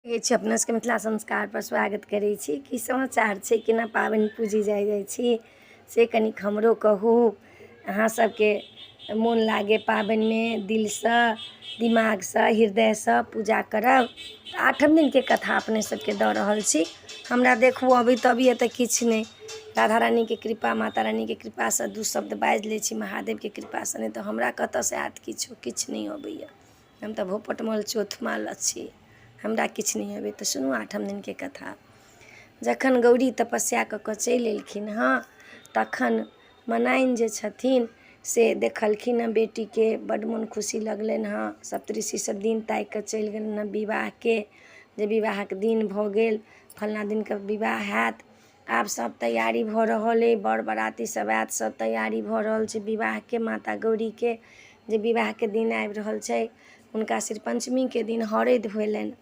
छी अपना सबके मिथिला संस्कारपर स्वागत करै छी। की समाचार छै, केना पाबनि पूजी जाइ जाइ छी से कनिक हमरो कहू। अहाँ सबके मोन लागै पाबनिमे, दिलसँ, दिमागसँ, हृदयसँ पूजा करब। आठम दिनके कथा अपने सबके दऽ रहल छी। हमरा देखू अबै तबैये तऽ किछु नहि, राधा रानीके कृपा, माता रानीके कृपासँ दू शब्द बाजि लै छी, महादेवके कृपासँ, नहि तऽ हमरा कतऽसँ आयत किछो? किछु नहि अबैये। हम तऽ भोपटमल चौथमाल छी, हमरा किछु नहि अबैए। तऽ सुनू आठम दिनके कथा। जखन गौरी तपस्या कऽ कऽ चलि एलखिन हँ, तखन मनाइन जे छथिन से देखलखिन हँ बेटीके, बड्ड मोन खुशी लगलनि हँ। सप्तऋषि सब दिन ताकि कऽ चलि गेलनि हँ विवाहके, जे विवाहके दिन भऽ गेल, फल्लाँ दिनके विवाह हैत, आब सब तैयारी भऽ रहल अइ, बर बराती सब आयत, सब तैयारी भऽ रहल छै विवाहके। माता गौरीके जे विवाहके दिन आबि रहल छै, हुनका श्रीपञ्चमीके दिन हरदि भेलनि।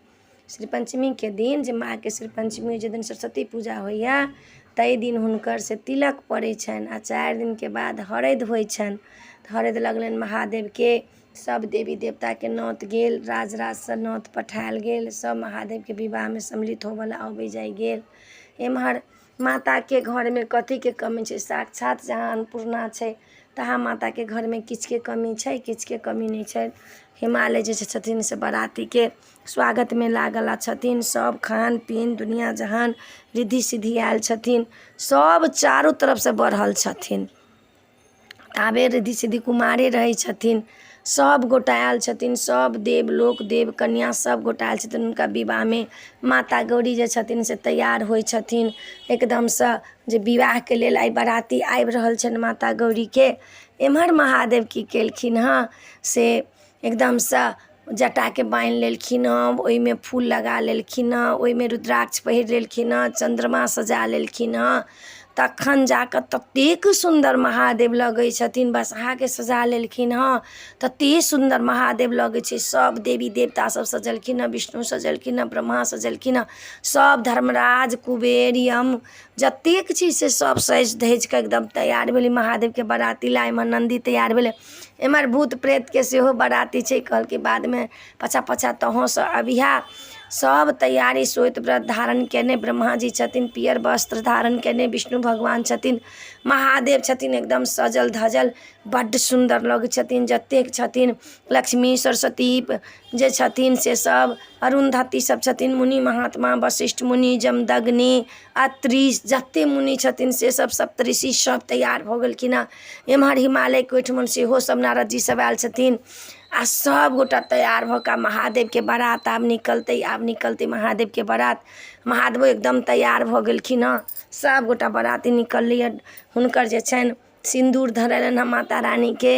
श्रीपञ्चमीके दिन जे माँके श्रीपञ्चमी, जाहि दिन सरस्वती पूजा होइए, ताहि दिन हुनकर से तिलक पड़ै छनि आ 4 दिनके बाद हरदि होइ छनि। तऽ हरदि लगलनि महादेवके, सब देवी देवताके नोत गेल, राज राजसँ नोत पठायल गेल, सब महादेवके विवाहमे सम्मिलित होबऽ लए अबै जाइ गेल। एम्हर माताके घरमे कथीके कमी छै? साक्षात जहाँ अन्नपूर्णा छै, तहाँ माताके घरमे किछुके कमी छै? किछुके कमी नहि छै। हिमालय जे छथिन से बरातीके स्वागतमे लागल छथिन। सब खान पीन, दुनिआँ जहान, रिद्धि सिद्धि आयल छथिन, सब चारू तरफसँ बढ़ल छथिन। ताबे रिद्धि सिद्धि कुमारे रहै छथिन। सभ गोटा आयल छथिन, सभ देवलोक, देव कन्या सभ गोटा आयल छथिन हुनका विवाहमे। माता गौरी जे छथिन से तैयार होइ छथिन एकदमसँ, जे विवाहके लेल आइ बराती आबि रहल छनि माता गौरीके। एम्हर महादेव की केलखिन हँ से एकदमसँ जटाके बान्हि लेलखिन हँ, ओहिमे फूल लगा लेलखिन हँ, ओहिमे रुद्राक्ष पहिर लेलखिन हँ, चन्द्रमा सजा लेलखिन हँ। तखन जा कऽ ततेक सुन्दर महादेव लगै छथिन। बसहाके सजा लेलखिन हँ, ततेक सुन्दर महादेव लगै छै। सभ देवी देवता सभ सजेलखिन हँ, विष्णु सजेलखिन हँ, ब्रह्मा सजेलखिन हँ, सभ धर्मराज, कुबेर, यम जतेक छै से सभ सजि धजि कऽ एकदम तैयार भेलै महादेवके बराती लए। एम्हर नन्दी तैयार भेलै, एम्हर भूत प्रेतके सेहो बराती छै। कहलकै बादमे पाछाँ पाछाँ तोहूँ सब अबिहे। सब तैयारी, श्वेत व्रत धारण कयने ब्रह्माजी छथिन, पीयर वस्त्र धारण कयने विष्णु भगवान छथिन, महादेव छथिन एकदम सजल धजल, बड्ड सुन्दर लगै छथिन। जतेक छथिन लक्ष्मी, सरस्वती जे छथिन से सब, अरुन्धती सब छथिन, मुनि महात्मा, वशिष्ठ मुनि, जमदग्नि, अत्रि, जतेक मुनि छथिन से सब, सप्तऋषि सब तैयार भऽ गेलखिन हँ। एम्हर हिमालयके ओहिठमन सेहो सब नारदजी सब आयल छथिन आ सबगोटा तैयार भऽ कऽ महादेवके बारात आब निकलतै, आब निकलतै महादेवके बारात। महादेवो एकदम तैयार भऽ गेलखिन हँ। सबगोटा बराती निकललै। हुनकर जे छनि सिन्दूर धरेलनि हँ माता रानीके,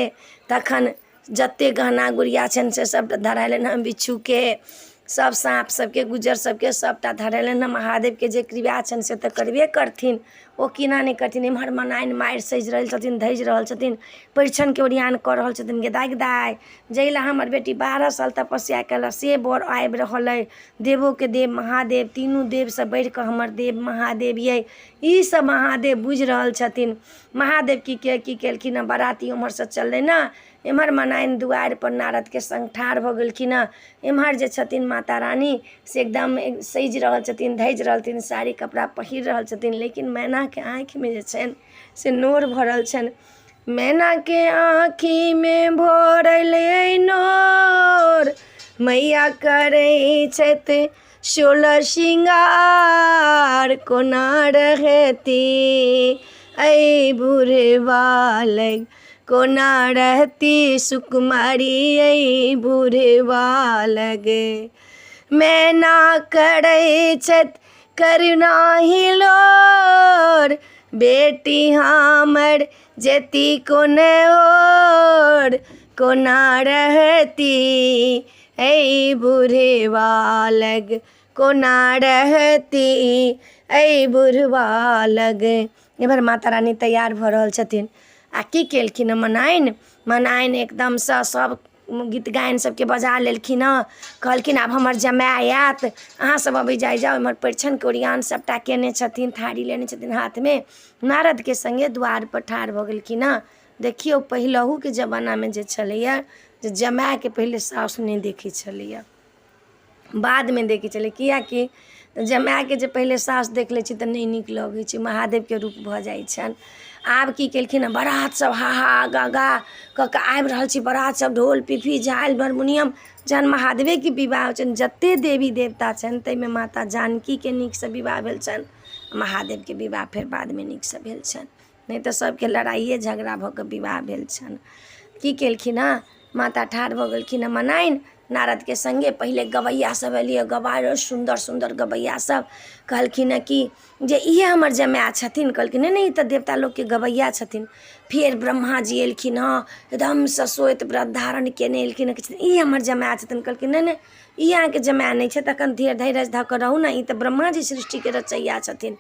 तखन जतेक गहना गुड़िया छनि से सब धरेलनि हँ, बिच्छूके सब, साँप सबके, गुज्जर सबके सबटा धरेलनि हँ। महादेवके जे क्रिया छनि से तऽ करबे करथिन, ओ केना नहि करथिन? एम्हर मनाइन मारि सजि रहल छथिन, धजि रहल छथिन, परिछनके ओरियान कऽ रहल छथिन। गे दाय, गे दाय, जाहि लए हमर बेटी 12 साल तपस्या कयलक से वर आबि रहल अइ, देवोके देव महादेव, तीनू देवसँ बढ़िकऽ हमर देव महादेव अइ, ई सब महादेव बुझि रहल छथिन। महादेव की की केलखिन हँ? बराती ओम्हरसँ चललै ने, एम्हर मनाइन दुआरिपर नारदके सङ्ग ठाढ़ भऽ गेलखिन हँ। एम्हर जे छथिन माता रानी से एकदम सजि रहल छथिन, धजि रहल छथिन, साड़ी कपड़ा पहिर रहल छथिन, लेकिन मैनाके आँखिमे जे छनि से नोर भरल छनि। मैनाके आँखिमे भरल अइ नोर, मैया करै छथि 16 श्रृंगार, कोना रहती ऐ बुढ़वा लग, कोना रहती सुकुमारी ऐ बुढ़वा लग। मैना करै छथि करुणा हिलोर, बेटी हमर जेती कोन ओर, कोना रहती ऐ बुढ़वा लग, कोना रहती ऐ बुढ़वा लग। एम्हर माता रानी तैयार भऽ रहल छथिन आ की केलखिन हँ मनाइन? मनाइन एकदमसँ सभ गीत गाइन सभके बजा लेलखिन हँ। कहलखिन आब हमर जमाय आयत, अहाँ सब अबै जाइ जाउ। एम्हर परिछनके ओरियान सभटा कयने छथिन, थारी लेने छथिन हाथमे, नारदके सङ्गे दुआरिपर ठाढ़ भऽ गेलखिन हँ। देखियौ, पहिलहुके जमानामे जे छलैए जे जमायके पहिले सासु नहि देखै छलैए। बादमे देखै छलै, किएकि जमायके जे पहिले सासु देख लै छै तऽ नहि नीक लगै छै, महादेवके रूप भऽ जाइ छनि। आब की केलखिन हँ, बारात सब हा हा गा गा कऽ कऽ आबि रहल छै। बारात सब ढोल पिपही झालि हारमोनियम, जहन महादेवेके विवाह होइ छनि, जते देवी देवता छनि ताहिमे माता जानकीके नीकसँ विवाह भेल छनि, महादेवके विवाह फेर बादमे नीकसँ भेल छनि, नहि तऽ सबके लड़ाइए झगड़ा भऽ कऽ विवाह भेल छनि। की केलखिन हँ, माता ठाढ़ भऽ गेलखिन हँ मनाइन नारदके सङ्गे। पहिले गबैआ सब एलियै गबाइ, सुन्दर सुन्दर गबैआ सब। कहलखिन हँ कि जे इहे हमर जमाय छथिन? कहलखिन नहि नहि, ई तऽ देवता लोकके गबैआ छथिन। फेर ब्रह्मा जी एलखिन हँ, एकदमसँ श्वेत व्रत धारण केने एलखिन हँ। कहै छथिन ई हमर जमाय छथिन। कहलखिन नहि नहि, ई अहाँके जमाय नहि छथि, एखन धीरज धऽ कऽ रहू ने, ई तऽ ब्रह्माजी सृष्टिके रचैया छथिन।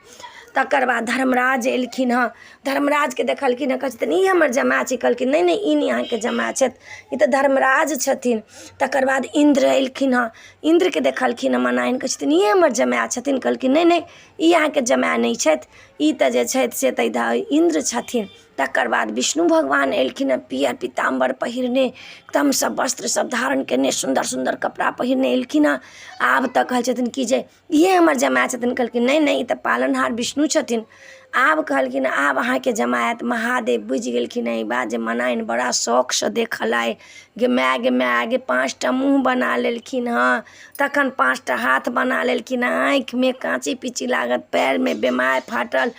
तकर बाद धर्मराज एलखिन हँ, धर्मराजके देखलखिन हँ, कहै छथिन ई हमर जमाय छी। कहलखिन नहि नहि, ई नहि अहाँके जमाय छथि, ई तऽ धर्मराज छथिन। तकर बाद इन्द्र एलखिन हँ, इन्द्रके देखलखिन हँ मनाइन, कहै छथिन ई हमर जमाय छथिन। कहलखिन नहि नहि, ई अहाँके जमाय नहि छथि, ई तऽ जे छथि से तऽ इन्द्र छथिन। तकर बाद विष्णु भगवान एलखिन हँ, पियर पीताम्बर पहिरने, एकदमसँ वस्त्र सब धारण केने, सुन्दर सुन्दर कपड़ा पहिरने एलखिन हँ। आब तऽ कहै छथिन कि जे इहे हमर जमाय छथिन। कहलखिन नहि नहि, ई तऽ पालनहार विष्णु छथिन। आब कहलखिन आब अहाँके जमाय आयत महादेव। बुझि गेलखिन ई बात जे मनाइन बड़ा शौकसँ देखल आइ। गे माय गे माय गे, 5टा मुँह बना लेलखिन हँ, तखन 5टा हाथ बना लेलखिन हँ, आँखिमे काँची पीची लागत, पयरमे बेमाय फाटल,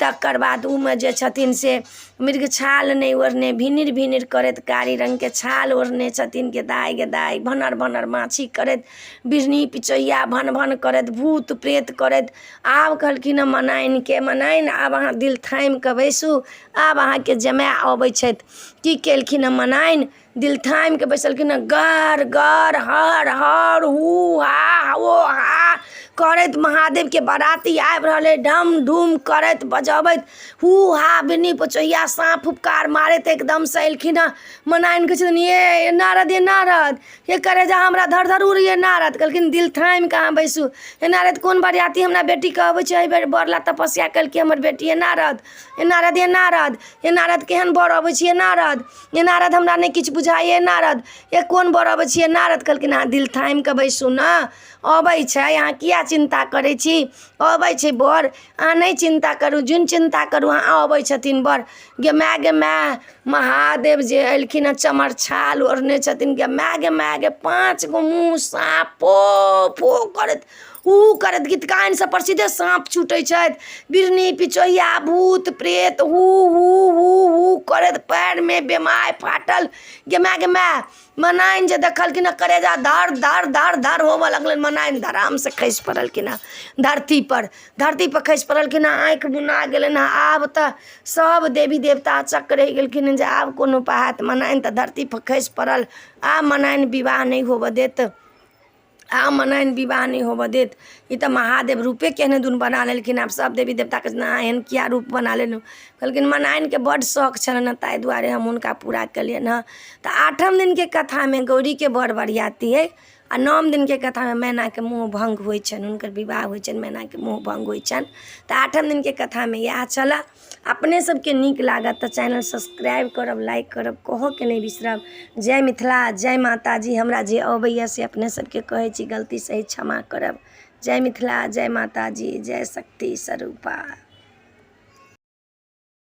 तकर बाद ओहिमे जे छथिन से मृगछाल नहि ओढ़ने, भिनिर भिनिर करैत कारी रङ्गके छाल ओढ़ने छथिन। गे दाइ गे दाइ, भनर भनर माछी करैत, बिढ़नी पिचैया भन भन करैत, भूत प्रेत करैत। आब कहलखिन हँ मनाइनके, मनाइन आब अहाँ दिल थामि कऽ बैसू, आब अहाँके जमाय अबै छथि। की केलखिन हँ मनाइन, दिल थामि कऽ बैसलखिन हँ, गर गर हर हर हू हा ओ हा करैत महादेवके बराती आबि रहल अइ, ढम ढूम करैत बजबैत, हू हा बिन्नी पचोहिया साँप फुफकार मारैत एकदमसँ एलखिन हँ। मनाइन कहै छथिन ये नारद, ये नारद, हे करेजा हमरा धर धर उड़ैए नारद। कहलखिन दिल थामि कऽ अहाँ बैसू। हे नारद, कोन बरियाती हमरा बेटीके अबै छै? एहि बेर बर ला तपस्या केलकै हमर बेटी। हे नारद, हे नारद, हे नारद, हे नारद, केहन बर अबै छै? हे नारद, हे नारद, हमरा नहि किछु बुझाइए। हे नारद, हे कोन बर अबै छियै? नारद कहलखिन अहाँ दिल थामि कऽ बैसू ने, अबै छै, अहाँ किया चिन्ता करै छी? अबै छै बर, अहाँ नहि चिन्ता करू, जुनि चिन्ता करू अहाँ, अबै छथिन बर। गे माय गे माय, महादेव जे एलखिन हँ, चमरछाल ओढ़ने छथिन। गे माय गे माय गे, 5 गो मुँह, साँप फो फो करैत, हू करैत, गीतकानि सबपर सीधे साँप छूटै छथि, बिढ़नी पिचोहिया भूत प्रेत हू हू हू हू करैत, पयरमे बेमाय फाटल। गे माय गे माय, मनाइन जे देखलखिन हँ, करेजा धर धर धर धर होबऽ लगलनि। मनाइन धड़ामसँ खसि पड़लखिन हँ धरतीपर, धरतीपर खसि पड़लखिन हँ, आँखि मुना गेलनि हँ। आब तऽ सब देवी देवता चक रहि गेलखिन हँ जे आब कोन उपाय हैत? मनाइन तऽ धरतीपर खसि पड़ल, आब मनाइन विवाह नहि होबऽ देत, आब मनाइन विवाह नहि होबऽ देत, ई तऽ महादेव रूपे केहने दुन बना लेलखिन। आब सब देवी देवता कहै छथिन अहाँ एहन किया रूप बना लेलहुँ? कहलखिन मनाइनके बड्ड शौक छलनि हँ, ताहि दुआरे हम हुनका पूरा केलियनि हँ। तऽ आठम दिनके कथामे गौरीके बर बरियाती अइ आ नओम दिनके कथामे मैनाके मोह भङ्ग होइ छनि, हुनकर विवाह होइ छनि, मैनाके मोह भङ्ग होइ छनि। तऽ आठम दिनके कथामे इएह छलए। अपने सबके नीक लागत तऽ चैनल सब्सक्राइब करब, लाइक करब, कहऽके नहि बिसरब। जय मिथिला, जय माताजी। हमरा जे अबैए से अपने सबके कहै छी, गलती सही क्षमा करब। जय मिथिला, जय माताजी, जय शक्ति स्वरूपा।